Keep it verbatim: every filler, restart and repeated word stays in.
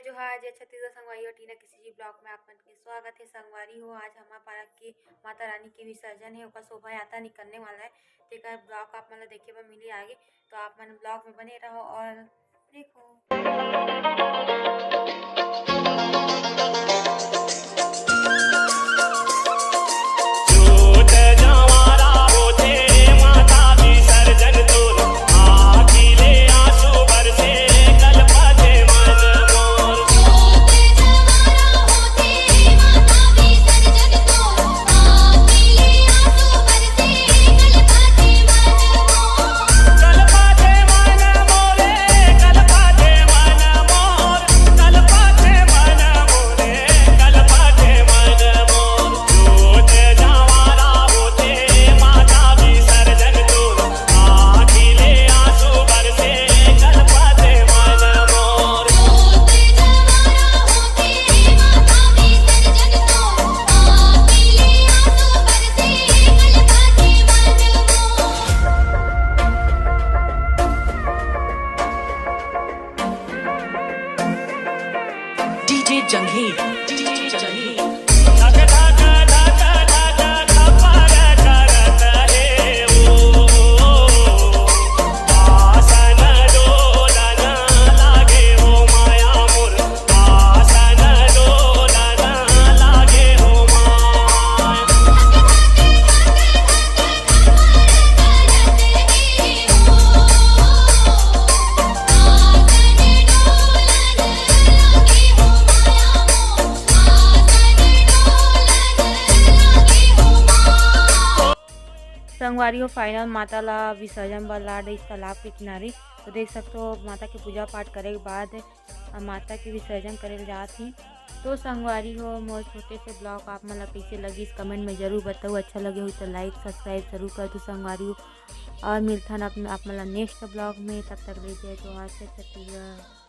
जोहार, जय छत्तीसगढ़ संगवारी हो, टीना केसीजी vlog में आप मन के स्वागत है। संगवारी हो, आज हमार पारा के माता रानी के विसर्जन है, ओकर शोभा यात्रा निकलने वाला है, तेकर vlog आप मन ला देखे बर मिली आगे, तो आप मन vlog में बने रहो और देखो। DJ Jangheed, DJ Jangheed। संगवारी हो, final माता ला विसर्जन बर ला डे इस तालाब के किनारे। तो देख सकते हो, माता के पूजा पाठ करे के बाद अ, माता के विसर्जन करे ल जात हे। तो संगवारी हो, मोर छोटे से vlog आप मन ला कइसे लगिस, comment में जरूर बताओ। अच्छा लगे हो तो like subscribe जरूर कर दो संगवारी हो, और मिलथन आप, आप मन ला next vlog में। तब तक ले जय जोहार, जय छत्तीसगढ़।